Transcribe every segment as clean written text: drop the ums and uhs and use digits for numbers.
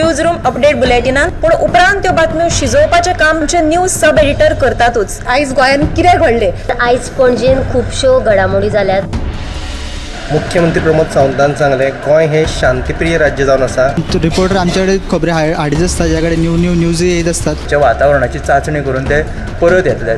News room update बुलेटिनान. पूण उपरांत त्यो बातम्यो शिजोवपाचें काम आमचे न्यूज सब एडिटर करतातूच. आयज गोंयांत कितें घडलें? आयज पणजेन खुबश्यो घडामोडी जाल्यात. मुख्यमंत्री प्रमोद सावंतान सांगलें, गोंय हें शांतीप्रिय राज्य जावन आसा. रिपोर्टर आमच्याकडे खबरी हाडीत आसता, ज्या कडेन न्यू न्यू न्यूज येत आसतात. च्या वातावरणाची चांचणी करून ते परत येतले.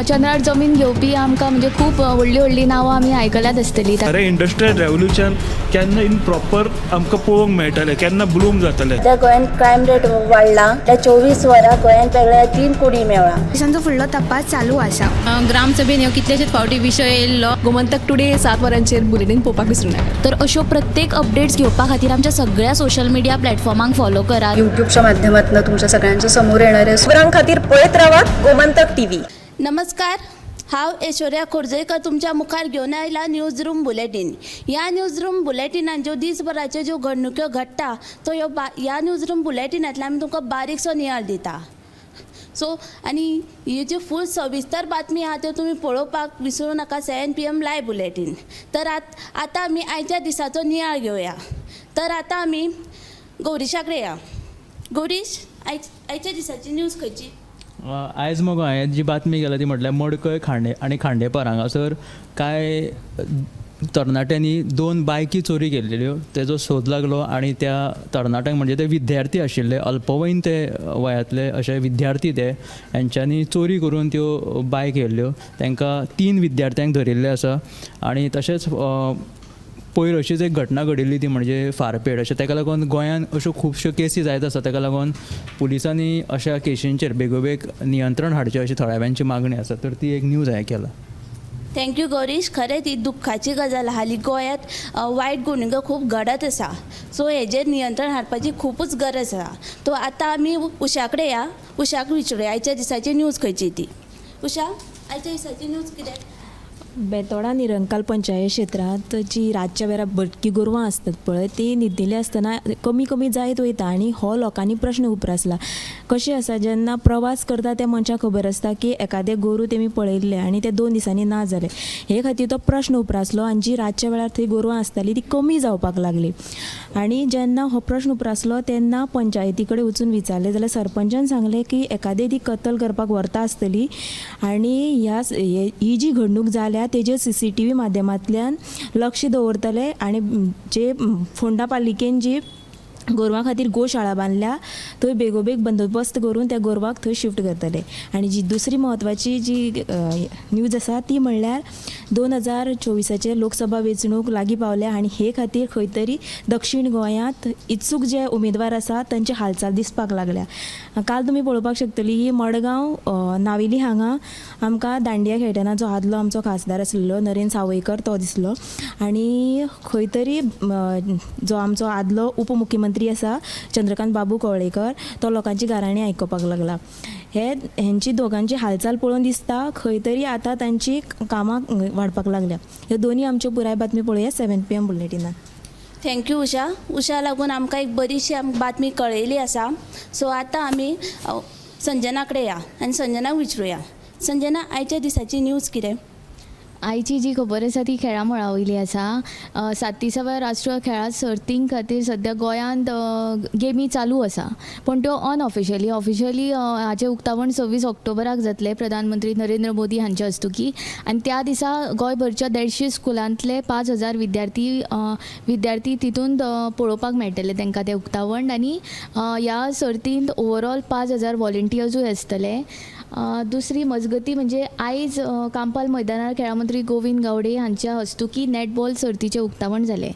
चंद्रार जमीन घेवपी आमकां म्हणजे खूब व्हडलीं व्हडलीं नांवां आमी आयकल्यात आसतलीं. खरें इंडस्ट्रियल रेवोल्युशन केन्ना इन प्रॉपर आमकां पळोवंक मेळटलें, केन्ना ब्लूम जातलें? सध्या गोंयांत क्रायम रेट वाडला. त्या 24 वरां गोंयांत वेगळ्या तीन कुडी मेवळा. पोलिसांचो फुडलो तपास चालू आसा. ग्रामसभेन ह्यो कितलेशेच फावटी विशय येयल्लो. गोमंतक टुडे 7 वरांचेर बुलेटीन पळोवपाक विसरूं नाका. तर अश्यो प्रत्येक अपडेट्स घेवपा खातीर आमच्या सगळ्या सोशल मिडिया प्लॅटफॉर्मांक फॉलो करात. युट्यूबच्या माध्यमातून तुमच्या सगळ्यांच्या समोर येणार आहे. खबरां खातीर पळयत रावात गोमंतक टीव्ही. नमस्कार, हांव ऐश्वर्या खोर्जेकर तुमच्या मुखार घेवन आयला न्यूज रूम बुलेटीन. ह्या न्यूज रूम बुलेटिनान ज्यो दीसभराच्यो ज्यो घडणुक्यो घडटा तो ह्यो ह्या न्यूज रूम बुलेटिनांतल्यान आमी तुमकां बारीकसो नियाळ दिता. सो आनी ही जी फूल सविस्तर बातमी आहा त्यो तुमी पळोवपाक विसरूं नाका 7 PM live bulletin. तर आतां आमी आयच्या दिसाचो नियाळ घेवया. तर आतां आमी गौरीशा कडेन या. गौरीश, आयच्या दिसाची न्यूज खंयची? आयज मगो हांवें जी बातमी केल्या ती म्हटल्यार मडकय खांडे आनी खांडेपार हांगासर कांय तरणाट्यांनी दोन बायकी चोरी केल्ल्यो. तेजो सोद लागलो आनी त्या तरणाट्यांक, म्हणजे ते विद्यार्थी आशिल्ले, अल्पवयीन ते वयांतले अशे विद्यार्थी, ते हेंच्यांनी चोरी करून त्यो बायक व्हेल्ल्यो. तांकां तीन विद्यार्थ्यांक धरिल्ले आसा. आनी तशेंच पयर अशीच एक घटना घडिल्ली, ती म्हणजे फारपेट अशें. ताका लागून गोंयांत अश्यो खुबश्यो केसी जायत आसा. ताका लागून पुलिसांनी अशा केशींचेर बेगोबेग नियंत्रण हाडचें अशी थळाव्यांची मागणी आसा. तर ती एक न्यूज हांवें केला. Thank you Gaurish. खरेंच ही दुख्खाची गजाल. हालीं गोंयांत वायट घडणुको खूब घडत आसा. सो हेजेर नियंत्रण हाडपाची खुबूच गरज आसा. तो आतां आमी उषा कडेन या. उषाक विचारुया आयच्या दिसाची न्यूज खंयची ती. उषा, आयच्या दिसाची न्यूज कितें? बेतोडा निरंकाल पंचायत क्षेत्रांत जी रातच्या वेळार भटकी गोरवां आसतात पळय, ती न्हिदिल्ली आसतना कमी कमी जायत वयता आनी हो लोकांनी प्रश्न उप्रासला. कशें आसा, जेन्ना प्रवास करता त्या मनशाक खबर आसता की एकादें गोरूं तेमी पळयल्लें आनी तें 2 दिसांनी ना जालें. हे खातीर तो प्रश्न उप्रासलो आनी जी रातच्या वेळार थंय गोरवां आसतालीं ती कमी जावपाक लागली. आनी जेन्ना हो प्रश्न उप्रासलो तेन्ना पंचायती कडेन वचून विचारलें जाल्यार सरपंचान सांगलें की एकादें ती कत्तल करपाक व्हरता आसतली आनी ह्या ही जी घडणूक जाल्या तेजेर सीसीटीव्ही माध्यमांतल्यान लक्ष दवरतले आनी जे फोंडा पालिकेन जी गोरवां खातीर गोशाळा बांदल्या थंय बेगोबेग बंदोबस्त करून त्या गोरवाक थंय शिफ्ट करतले. आनी जी दुसरी म्हत्वाची जी न्यूज आसा ती म्हणल्यार 2024आचे लोकसभा वेंचणूक लागीं पावल्या आनी हे खातीर खंय तरी दक्षीण गोंयांत इत्सूक जे उमेदवार आसा तांची हालचाल दिसपाक लागल्या. काल तुमी पळोवपाक शकतली की मडगांव नावेली हांगा आमकां दांडिया खेळटना जो आदलो आमचो खासदार आसलेलो नरेंद्र सावयकर तो दिसलो आनी खंय तरी जो आमचो आदलो उपमुख्यमंत्री आसा चंद्रकांत बाबू कवळेकर तो लोकांची गाराणी आयकुपाक लागला. हे हेंची दोगांची हालचाल पळोवन दिसता खंय तरी आतां तांची कामां वाडपाक लागल्या. ह्यो दोनी आमच्यो पुराय बातमी पळोवया 7 PM बुलेटिनान. Thank you Usha. Usha लागून आमकां एक बरीशी बातमी कळयली आसा. सो आतां आमी संजना कडेन या आनी संजनाक विचारुया. संजना, आयच्या दिसाची न्यूज कितें? आयची जी खबर आसा ती खेळा मळा वयली आसा. 37व्या राष्ट्रीय खेळां सर्तीं खातीर सद्या गोंयांत गेमी चालू आसा, पूण त्यो अनऑफिशियली. ऑफिशियली हाचें उक्तावण 26 ऑक्टोबराक जातलें प्रधानमंत्री नरेंद्र मोदी हांच्या हस्तुकी आनी त्या दिसा गोंयभरच्या 150 स्कुलांतले 5000 विद्यार्थी तितूंत पळोवपाक मेळटले तांकां तें उक्तावण. आनी ह्या सर्तींत ओवरऑल 5000 वॉलंटियर्सूय आसतले. दुसरी मजगती म्हणजे आयज कांपाल मैदानार खेळां मंत्री गोविंद गावडे हांच्या हस्तुकी नॅटबॉल सर्तीचें उक्तावण जालें.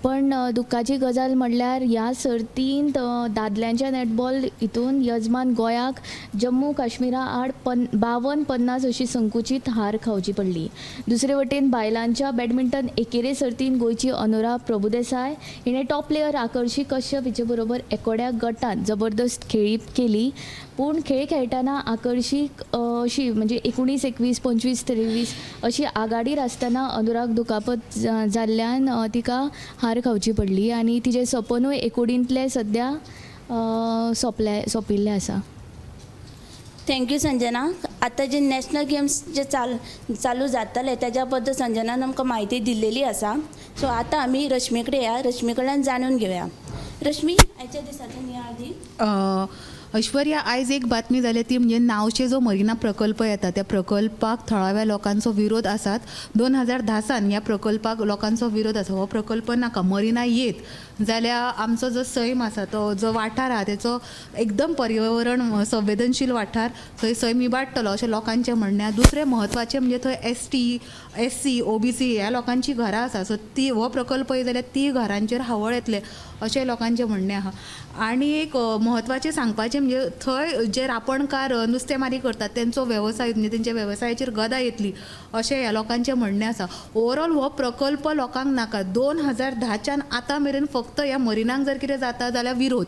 पण दुख्खाची गजाल म्हणल्यार ह्या सर्तींत दादल्यांच्या नॅटबॉल हितून यजमान गोंयाक जम्मू काश्मीरा आड 52-50 अशी संकुचीत हार खावची पडली. दुसरे वटेन बायलांच्या बॅडमिंटन एकेरे सर्तीन गोंयची अनुरा प्रभुदेसाय हिणें टॉप प्लेयर आकर्शी कश्यप हिचे बरोबर एकोड्या गटात जबरदस्त खेळी केली. पूण खेळ खेळटना आकर्शीक अशी म्हणजे 19-21, 25-23 अशी आघाडीर आसतना अनुराक दुखापत जाल्ल्यान तिका हार खावची पडली आनी तिजें सपनूय एकोडींतलें सद्या सोंपलें, सोंपिल्लें आसा. Thank you Sanjana. आतां जे नॅशनल गेम्स जे चालू जातले तेज्या बद्दल संजनान आमकां म्हायती दिल्लेली आसा. सो आतां आमी रश्मी कडेन या. रश्मी कडल्यान जाणून घेवया. रश्मी, आयच्या दिसाचो नियाळ दी. ऐश्वर्या, आयज एक बातमी जाल्या ती म्हणजे नावशे जो मरिना प्रकल्प येता त्या प्रकल्पाक थळाव्या लोकांचो विरोध आसात. 2010 सान ह्या प्रकल्पाक लोकांचो विरोध आसा. हो प्रकल्प नाका, मरिना येत जाल्यार आमचो जो सैम आसा तो जो वाठार आहा तेचो एकदम पर्यावरण संवेदनशील वाठार, थंय सैम इबाडटलो अशें लोकांचें म्हणणें आहा. दुसरें म्हत्वाचें म्हणजे थंय ST, SC, OBC ह्या लोकांची घरां आसा, सो ती हो प्रकल्प येत जाल्यार ती घरांचेर हावळ येतलें अशें लोकांचें म्हणणें आहा. आनी एक म्हत्वाचें सांगपाचें म्हणजे थंय जे रापणकार नुस्तेमारी करतात तेंचो वेवसाय म्हणजे तेंच्या वेवसायाचेर गदा येतली अशें ह्या लोकांचें म्हणणें आसा. ओवरऑल हो प्रकल्प लोकांक नाका. 2010च्यान आतां मेरेन फक्त ह्या मरिनाक जर कितें जाता जाल्यार विरोध,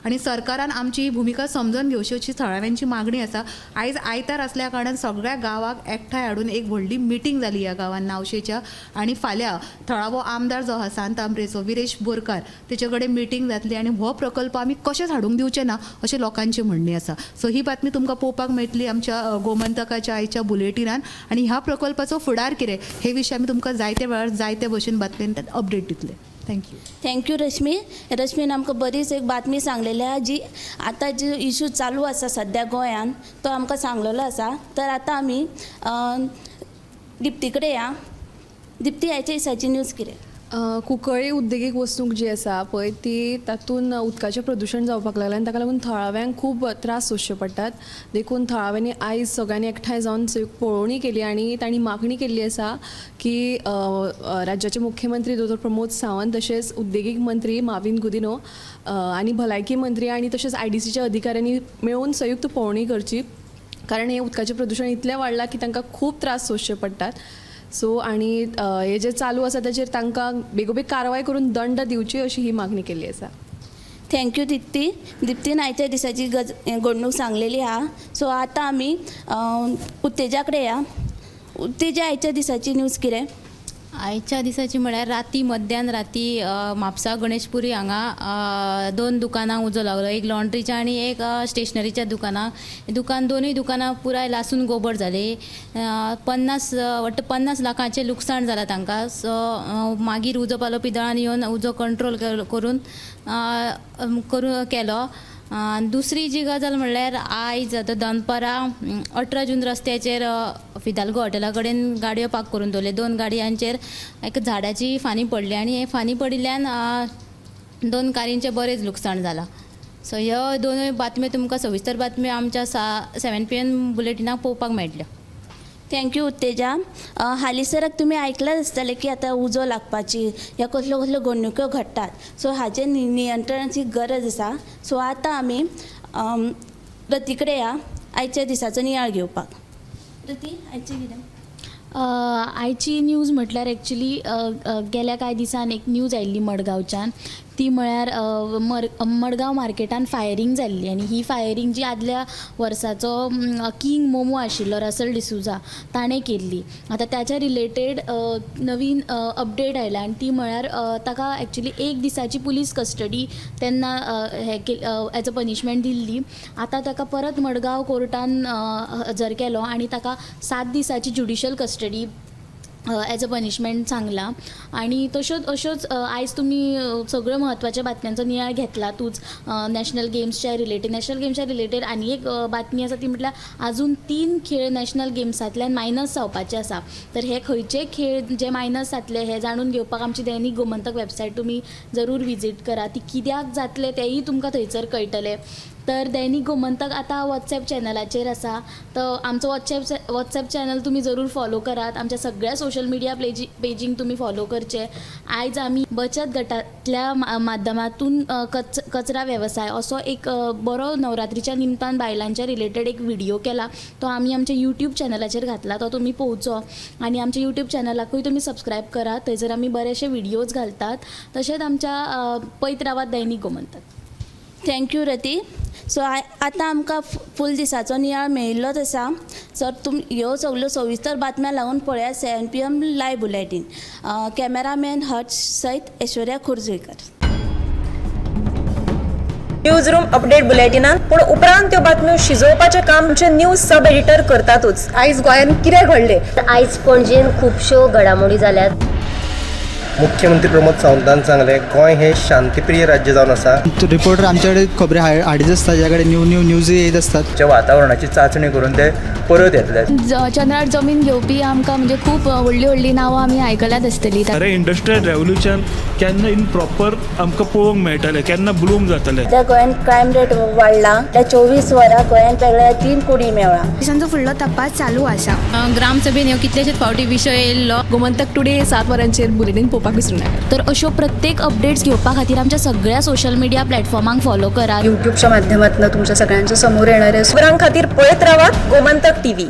आनी सरकारान आमची ही भुमिका समजून घेवची अशी थळाव्यांची मागणी आसा. आयज आयतार आसल्या कारणान सगळ्या गांवाक एकठांय हाडून एक व्हडली मिटींग जाली ह्या गांवान नावशेच्या, आनी फाल्यां थळावो आमदार जो आसा सांत आंब्रेचो विरेश बोरकार तेचे कडेन मिटींग जातली आनी हो प्रकल्प आमी कशेंच हाडूंक दिवचे ना अशें लोकांचें म्हणणें आसा. सो ही बातमी तुमकां पळोवपाक मेळटली आमच्या गोमंतकाच्या आयच्या बुलेटिनान, आनी ह्या प्रकल्पाचो फुडार कितें हे विशीं आमी तुमकां जायते वेळार जायते भशेन बातमेन अपडेट दितले. Thank you. Thank you Rashmi. रश्मीन आमकां बरीच एक बातमी सांगलेली आहा, जी आतां जी इशू चालू आसा सद्या गोंयान तो आमकां सांगलेलो आसा. तर आतां आमी दिप्ती कडेन या. दिप्ती, आयच्या दिसाची न्यूज कितें? कुंकळ्ळी उद्देगीक वसणूक जी आसा पळय ती तातूंत उदकाचें प्रदुशण जावपाक लागलें आनी ताका लागून थळाव्यांक खूब त्रास सोंसचे पडटात. देखून थळाव्यांनी आयज सगळ्यांनी एकठांय जावन पळोवणी केली आनी तांणी मागणी केल्ली आसा की राज्याचे मुख्यमंत्री दोतोर प्रमोद सावंत तशेंच उद्देगीक मंत्री माविन गुदिन्हो आनी भलायकी मंत्री आनी तशेंच IDCच्या अधिकाऱ्यांनी मेळून संयुक्त पळोवणी करची, कारण हें उदकाचें प्रदुशण इतलें वाडलां की तांकां खूब त्रास सोंसचे पडटात. सो आनी हे जे चालू आसा ताचेर तांकां बेगोबेग कारवाय करून दंड दिवची अशी ही मागणी केल्ली आसा. Thank you Dipti. दिप्तीन आयच्या दिसाची घडणूक सांगलेली आहा. सो आतां आमी उत्तेजा कडेन या. उत्तेजा, आयच्या दिसाची न्यूज कितें? आयच्या दिसाची म्हळ्यार राती मध्यान राती म्हापसा गणेशपुरी हांगा 2 दुकानांक उजो लागलो, एक लॉन्ड्रीच्या आनी एक स्टेशनरीच्या दुकानाक. दोनूय दुकानां पुराय लासून गोबर जाली. 50 वट्ट 50 लाखांचें लुकसाण जालां तांकां. सो मागीर उजो पालोवपी दळान येवन उजो कंट्रोल करून करून केलो. दुसरी जी गजाल म्हणल्यार आयज आतां दनपरां 18 जून रस्त्याचेर फिदाल्गो हॉटेला कडेन गाडयो पार्क करून दवरले. 2 गाडयांचेर एक झाडाची फांदी पडली आनी हे फांदी पडिल्ल्यान 2 कारींचें बरेंच लुकसाण जालां. सो ह्यो दोनूय बातम्यो तुमकां सविस्तर बातम्यो आमच्या 7 PM बुलेटिनाक पळोवपाक मेळटल्यो. Thank you Utteja. हालींसराक तुमी आयकलांच आसतलें की आतां उजो लागपाची ह्या कसल्यो कसल्यो घडणुक्यो घडटात. सो हाजेर नियंत्रणाची गरज आसा. सो आतां आमी रती कडेन या आयच्या दिसाचो नियाळ घेवपाक. रती, आयचें कितें? आयची न्यूज म्हटल्यार एक्चुली गेल्या कांय दिसान एक न्यूज आयिल्ली मडगांवच्यान, ती म्हळ्यार मडगांव मार्केटान फायरींग जाल्ली आनी ही फायरींग जी आदल्या वर्साचो किंग मोमो आशिल्लो रसल डिसुजा ताणें केल्ली. आतां ताच्या रिलेटेड नवीन अपडेट आयल्या आनी ती म्हळ्यार ताका एक्चुली 1 दिसाची पुलीस कस्टडी तेन्ना हें एज अ पनिशमेंट दिल्ली. आतां ताका परत मडगांव कोर्टान हजर केलो आनी ताका 7 दिसाची judicial custody as a punishment सांगलां. आनी तश्योच अश्योच आयज तुमी सगळ्यो म्हत्वाच्या बातम्यांचो नियाळ घेतलातूच. नॅशनल गेम्सच्या रिलेटेड, नॅशनल गेम्सच्या रिलेटेड आनी एक बातमी आसा ती म्हटल्यार आजून 3 खेळ नॅशनल गेम्सांतल्यान मायनस जावपाचे आसा. तर हे खंयचे खेळ जे मायनस जातले हे जाणून घेवपाक आमची दैनीक गोमंतक वेबसायट तुमी जरूर विजीट करा. ती कित्याक जातले तेंय तुमकां थंयसर कळटलें. तर दैनीक गोमंतक आतां वॉट्सएप चॅनलाचेर आसा, तर आमचो वॉट्सएप चॅनल तुमी जरूर फॉलो करात. आमच्या सगळ्या सोशल मिडिया पेजींक तुमी फॉलो करचे. आयज आमी बचत गटांतल्या माध्यमांतून कचरा वेवसाय असो एक बरो नवरात्रीच्या निमतान बायलांच्या रिलेटेड एक व्हिडियो केला, तो आमी आमच्या युट्यूब चॅनलाचेर घातला, तो तुमी पळोवचो आनी आमच्या युट्यूब चॅनलाकूय तुमी सबस्क्रायब करात. थंयसर आमी बरेचशे व्हिडियोज घालतात. तशेंच आमच्या पळयत रावात Dainik Gomantak. Thank you Rati. So आतां आमकां फूल दिसाचो नियाळ मेळिल्लोच आसा. सो तुम ह्यो सगल्यो सविस्तर बातम्या लागून पळयात 7 PM live bulletin. Cameraman Harsh सयत ऐश्वर्या खोर्जुवेकर. न्यूज रूम अपडेट बुलेटिनान, पूण उपरांत त्यो बातम्यो शिजोवपाचें काम आमचे न्यूज सब एडिटर करतातूच. आयज गोंयांत कितें घडलें? आयज पणजेन खुबश्यो घडामोडी जाल्यात. मुख्यमंत्री प्रमोद सावंतान सांगलें, गोंय हें शांतीप्रिय राज्य जावन आसा. रिपोर्टर आमचे कडेन खबरी हाडीत आसता, ज्या कडेन न्यू न्यू न्यूजय येयत आसतात. वातावरणाची चांचणी करून ते परत येतले. चंद्रार जमीन घेवपी आमकां म्हणजे खूब व्हडलीं व्हडलीं नांवां आमी आयकल्यात आसतलीं. खरें इंडस्ट्रियल रेवोल्युशन केन्ना इन प्रॉपर आमकां पळोवंक मेळटलें, केन्ना ब्लूम जातलें. सध्या गोंयांत क्रायम रेट वाडला. त्या 24 वरां गोंयांत वेगळ्या 3 कुडी मेवळा. पोलिसांचो फुडलो तपास चालू आसा. ग्रामसभेन ह्यो कितलेशेच फावटी विशय येयल्लो. गोमंतक टुडे 7 वरांचेर बुलेटीन पळोवपाक विसरूं नाका. तर अश्यो प्रत्येक अपडेट्स घेवपा खातीर आमच्या सगळ्या सोशल मिडिया प्लॅटफॉर्मांक फॉलो करात. युट्यूबच्या माध्यमातून तुमच्या सगळ्यांच्या समोर येणारे खबरां खातीर पळयत रावात गोमंतक टीव्ही.